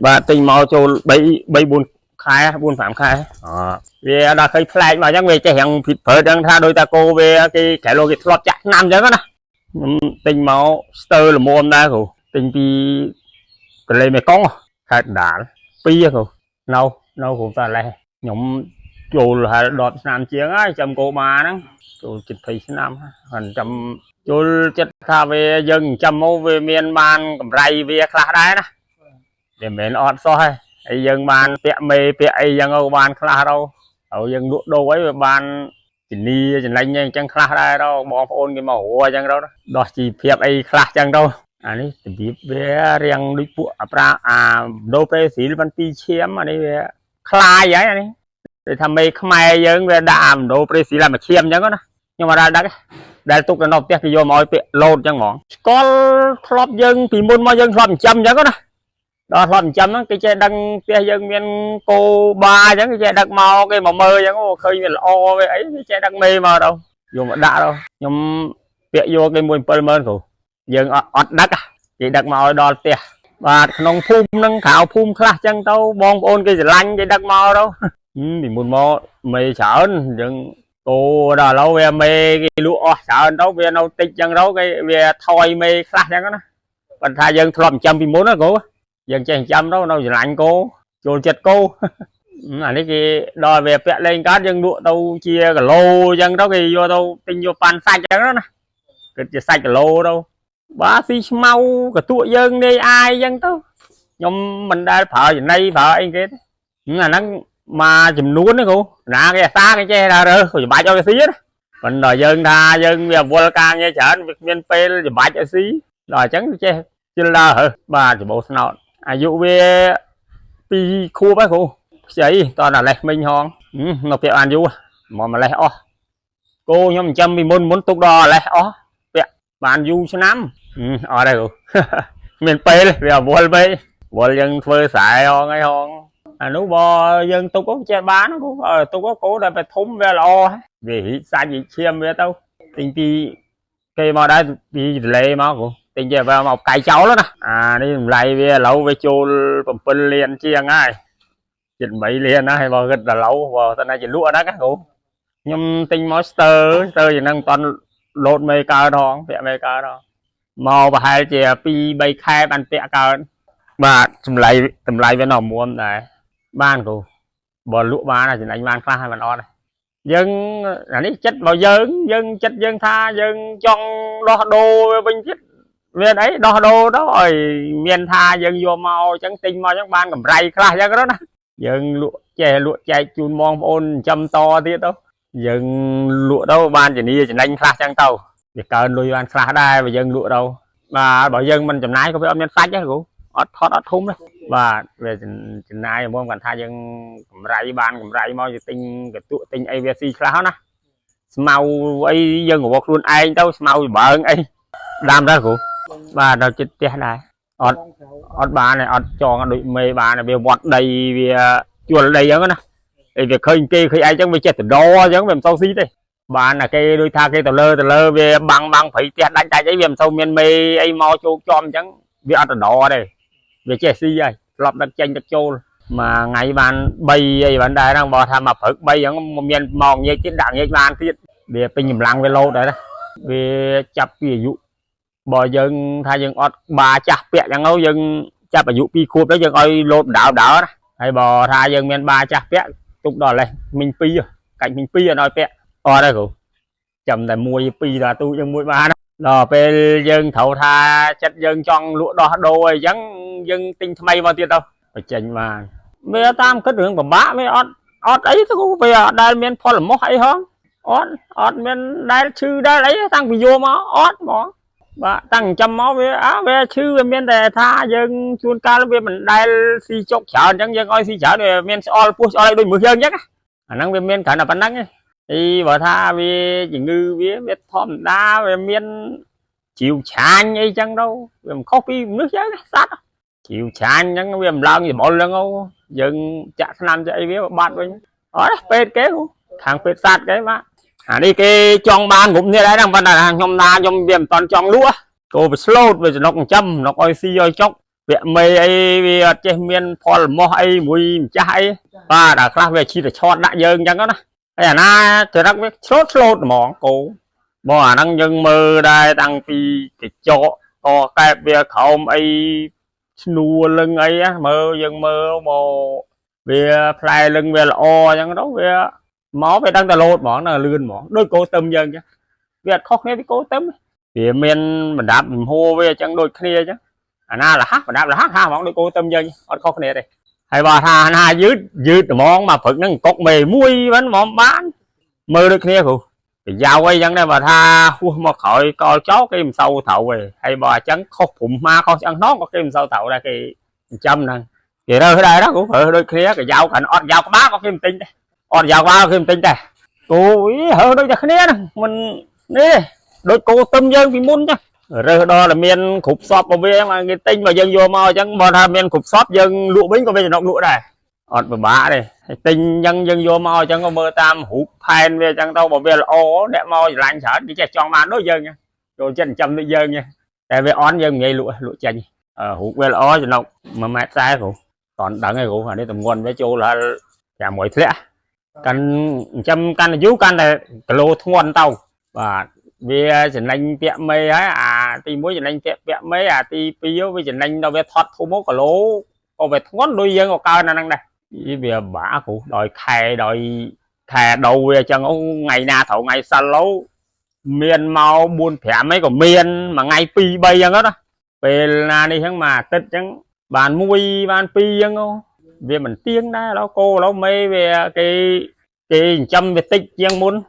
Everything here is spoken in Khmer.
បាទទិញមកចូល3 3 4ខែ4 5ខែអវាដល់ឃើញប្លែកមកអញ្ចឹងវាចេះរាងភិតព្រើតអញ្ចឹងថាដោយតាគោវាគេក្រែលោគេធ្លាប់ចាក់ឆ្នាំអញ្ចឹងណាខ្ញុំទិញមកស្ទើរល្មមដែរគ្រូទិញពីទន្លេមេគង្គខេត្តកណ្ដាលពីរគ្រូនៅនៅគ្រូតាលេះខ្ញុំចូលហើយ10ឆ្នាំជាងហើយចាំគោបាហ្នឹងចូលជិត20ឆ្នាំហើយចាំចូលចិត្តថាវាយើងចិញ្ចឹមមកវាមានបានកម្រៃវាខ្លះដែរណាវាមិនមែនអត់សោះទេហើយយើងបានពាក់មេពាក់អីចឹងក៏បានខ្លះទៅហើយយើងលក់ដូរអីវាបានជំនីចំណេញអីចឹងខ្លះដែរទៅបងប្អូនគេមករអញ្ចឹងទៅដោះជីវភាពអីខ្លះចឹងទៅអានេះរបៀបវារៀងដូចពួកអាប្រាអាដូប្រេស៊ីលបានពីរឈាមអានេះវាคล้ายហើយអានេះដូចថាមេខ្មែរយើងវាដាក់អាដូប្រេស៊ីលអាមួយឈាមអញ្ចឹងណាខ្ញុំអត់ដែលដឹកទេដែលទុកនៅផ្ទះគេយកមកឲ្យពាក់លោតអញ្ចឹងហ្មងស្គាល់ធ្លាប់យើងពីមុនមកយើងធ្លាប់ចិញ្ចឹមអញ្ចឹងណាដល់ធ្លាប់ចិញ្ចឹមហ្នឹងគេចេះដឹងផ្ទះយើងមានគោបាអញ្ចឹងគេចេះដឹកមកគេមកមើលអញ្ចឹងអូឃើញវាល្អវាអីគេចេះដឹកមេមកទៅយកមកដាក់ទៅខ្ញុំពាក់យកគេមួយ70000គ្រូយើងអត់អត់ដឹកគេដឹកមកឲ្យដល់ផ្ទះបាទក្នុងភូមិហ្នឹងក្រៅភូមិខ្លះអញ្ចឹងទៅបងប្អូនគេស្រឡាញ់គេដឹកមកទៅពីមុនមកមេច្រើនយើងគោដល់ឥឡូវវាមេគេលក់អស់ច្រើនទៅវានៅតិចចឹងទៅគេវាថយមេខ្លះចឹងណាប៉ុន្តែយើងធ្លាប់ចិញ្ចឹមពីមុនណាគ្រូយើងចេះចិញ្ចឹមទៅនៅស្រឡាញ់គោចូលចិត្តគោអានេះគេដល់វាពាក់លេងកើតយើងលក់ទៅជាគីឡូចឹងទៅគេយកទៅទិញយកប៉ាន់សាច់ចឹងណាគិតជាសាច់គីឡូទៅបាទស៊ីឆ្មៅកតក់យើងនាយអាយចឹងទៅខ្ញុំមិនដែលប្រើចំណីប្រើអីគេទេអាហ្នឹងមកចំនួននេះគ្រូណាគេអាសាគេចេះថារើសច្បាច់ឲ្យគេស៊ីណាប៉ុន្តែយើងថាយើងវាវល់ការងារច្រើនវាគ្មានពេលច្បាច់ឲ្យស៊ីដល់អញ្ចឹងចេះជិលដើររើសបាទច្បោស្នោតអាយុវា2ខួបហើយគ្រូខ្ចីតោះតែលេះមិញហងនៅពាក់បានយូរមកម្លេះអស់គោខ្ញុំចិញ្ចឹមពីមុនមុនទុកដល់លេះអស់ពាក់បានយូរឆ្នាំអត់ទេគ្រូមានពេលវាវល់ពេកវល់យើងធ្វើស្រែហងអីហងអានោះបើយើងទុកក៏ចេះបានគ្រូទុកគោដល់ទៅធំវាល្អវារីកសាច់រីកឈាមវាទៅទិញពីគេមកដែរពីទលេមកគ្រូទិញចេះមកកាយចោលណាអានេះតម្លៃវាឥឡូវវាចូល7លានជាងហើយជិត8លានណាហើយបើគិតដល់ឡូវបើសិនណាជាលក់អាហ្នឹងណាគ្រូខ្ញុំទិញមកស្ទើស្ទើយ៉ាងហ្នឹងមិនតន់លោតមេកើតហងពាក់មេកើតហងមកប្រហែលជា2 3ខែបានពាក់កើតបាទតម្លៃតម្លៃវានៅមុំដែរបានគ្រូបើលក់បានចំណេញបានខ្លះហើយមិនអត់ទេយើងអានេះចិត្តរបស់យើងយើងចិត្តយើងថាយើងចង់ដោះដូរវាវិញទៀតមានអីដោះដូរទៅឲ្យមានថាយើងយកមកអញ្ចឹងទិញមកអញ្ចឹងបានកម្រៃខ្លះអញ្ចឹងទៅណាយើងលក់ចេះលក់ចែកជូនបងប្អូនចិញ្ចឹមតទៀតទៅយើងលក់ទៅបានជំនាចំណេញខ្លះអញ្ចឹងទៅវាកើនលុយបានខ្លះដែរបើយើងលក់ទៅបាទបើយើងមិនចំណាយក៏វាអត់មានសាច់ដែរគ្រូអត់ថត់អត់ធំទេបាទវាចំណាយហ្មងគាត់ថាយើងកម្រៃបានកម្រៃមកយើងទិញកន្ទក់ទិញអីវាស៊ីខ្លះណាស្មៅអីយើងរកខ្លួនឯងទៅស្មៅបើងអីដាំដែរគ្រូបាទដល់ចិត្តផ្ទះដែរអត់អត់បានទេអត់ចងដូចមេបានវាវត្តដីវាជួលដីអញ្ចឹងណាអីវាឃើញគេឃើញឯងអញ្ចឹងវាចេះតដអញ្ចឹងវាមិនសូវស៊ីទេបានតែគេដូចថាគេទៅលើទៅលើវាបាំងបាំងព្រៃផ្ទះដាច់ដាច់អីវាមិនសូវមានមេអីមកជោគចំអញ្ចឹងវាអត់តដទេវាចេះស៊ីហើយធ្លាប់ដឹកចេញដឹកចូលមួយថ្ងៃបាន3អីបានដែរហ្នឹងបើថាមកព្រឹក3អញ្ចឹងមានមកងាកទៀតដាក់ងាកបានទៀតវាពេញកម្លាំងវាលោតដែរណាវាចាប់ពីអាយុបើយើងថាយើងអត់បាចាស់ពាក់អញ្ចឹងទៅយើងចាប់អាយុ2ខួបទៅយើងឲ្យលោតដើដើណាហើយបើថាយើងមានបាចាស់ពាក់ទុកដល់លេះមីង2កាច់មីង2អត់ឲ្យពាក់អត់ទេគ្រូចាំតែ1 2ដល់ទូយើងមួយបានដល់ពេលយើងត្រូវថាចិត្តយើងចង់លក់ដោះដូរអីចឹងយើងទិញថ្មីមកទៀតទៅបញ្ចេញបានវាតាមគិតរឿងពិបាកវាអត់អត់អីទៅវាអត់ដែលមានផលលំអីហងអត់អត់មានដែលឈឺដែលអីតាំងពីយកមកអត់ហ្មងបាទតាំងចាំមកវាអើវាឈឺវាមានតែថាយើងជួនកាលវាមិនដែលស៊ីចុកច្រើនអញ្ចឹងយើងឲ្យស៊ីច្រើនវាមានស្អល់ពោះស្អល់អីដូចមើលយើងអញ្ចឹងអាហ្នឹងវាមានគ្រាន់តែប៉ុណ្្នឹងឯងអីបើថាវាជំងឺវាវាធម្មតាវាមានជីវឆាញអីចឹងទៅវាមិនខុសពីមនុស្សយើងសត្វជីវឆាញអញ្ចឹងវាមិនឡើងច្បុលហ្នឹងយើងចាក់ថ្នាំចាក់អីវាបាត់វិញអត់ពេទ្យគេខាងពេទ្យសត្វគេបាទអានេះគេចង់បានគ្រប់នេះដែរហ្នឹងប៉ុន្តែខ្ញុំណាខ្ញុំវាមិនតន់ចង់លក់គោវាស្លូតវាសំណុកចិញ្ចឹមសំណុកឲ្យស៊ីឲ្យចុក ពាក់មេអីវាអត់ចេះមានផលមោះអីមួយម្ចាស់អីបាទដល់ខ្លះវាឈីតែឆតដាក់យើងអញ្ចឹងណាហើយអាណាចរិតវាឆ្លូតឆ្លូតហ្មងគោបងអាហ្នឹងយើងមើលដែរតាំងពីកញ្ចក់កកែបវាក្រោមអីឈ្នួលលឹងអីណាមើលយើងមើលមកវាផ្លែលឹងវាល្អអញ្ចឹងទៅវាមកវាដឹងតែលោតហ្មងនៅលឿនហ្មងដូចគោទឹមយើងអញ្ចឹងវាអត់ខុសគ្នាពីគោទឹមវាមានបណ្ដាប់ហួរវាអញ្ចឹងដូចគ្នាអញ្ចឹង អាណាលះបណ្ដាប់លះហាហ្មងដូចគោទឹមយើងអត់ខុសគ្នាទេហើយបើថាអាណាយឺតយឺតហ្មងមកព្រឹកហ្នឹងកុកមេមួយហ្នឹងហ្មងបានមើលដូចគ្នាគ្រូប្រយោអីចឹងដែរបើថាហួសមកក្រោយកលចោលគេមិនសូវត្រូវទេហើយបើអញ្ចឹងខុសព្រំមកខុសឆ្អឹងខ្នងក៏គេមិនសូវត្រូវដែរគេចិញ្ចឹមហ្នឹងគេរើសដែរណាគ្រូរើសដូចគ្នាគេយោកាន់អត់យោក្បាលក៏គេមិនទិញដែរអត់យោក្បាលក៏គេមិនទិញដែរគោអីរើសដូចតែគ្នាហ្នឹងមិននេះដូចគោទឹមយើងពីមុនចឹង រើសដល់តែមានគ្រប់សពរបស់វាមកគេទិញបើយើងយកមកអញ្ចឹងបើថាមានគ្រប់សពយើងលក់វិញក៏វាចំណុកលក់ដែរអត់ពិបាកទេហើយទិញអញ្ចឹងយើងយកមកអញ្ចឹងក៏មើលតាមរូបផែនវាអញ្ចឹងទៅបើវាល្អអ្នកមកស្រឡាញ់ច្រើនគេចេះចង់បានដូចយើងអញ្ចឹងចូលចិត្តចិញ្ចឹមដូចយើងអញ្ចឹងតែវាអន់យើងមិនងាយលក់លក់ចេញអឺរូបវាល្អចំណុក1ម៉ែត្រ40គ្រូតន់ដឹងហើយគ្រូអានេះតម្ងន់វាចូលដល់500ធ្លាក់កាន់ចិញ្ចឹមកាន់តែយូរកាន់តែគីឡូធ្ងន់ទៅបាទ វាចំណេញពាក់មេហើយអាទី1ចំណេញពាក់ពាក់មេអាទី2វាចំណេញដល់វាថត់ធំមកគីឡូក៏វាធ្ងន់ដូចយើងក៏កើនអាហ្នឹងដែរវាបាក់គ្រូដោយខែដោយខែដូរវាអញ្ចឹងអូថ្ងៃណាត្រូវថ្ងៃសិលឡូមានមក4 5អីក៏មានមួយថ្ងៃ2 3អញ្ចឹងណាពេលណានេះអញ្ចឹងមួយអាទិត្យអញ្ចឹងបាន1បាន2អញ្ចឹងអូវាមិនទៀងដែរឥឡូវគោឥឡូវមេវាគេគេចិញ្ចឹមវាតិចជាងមុន។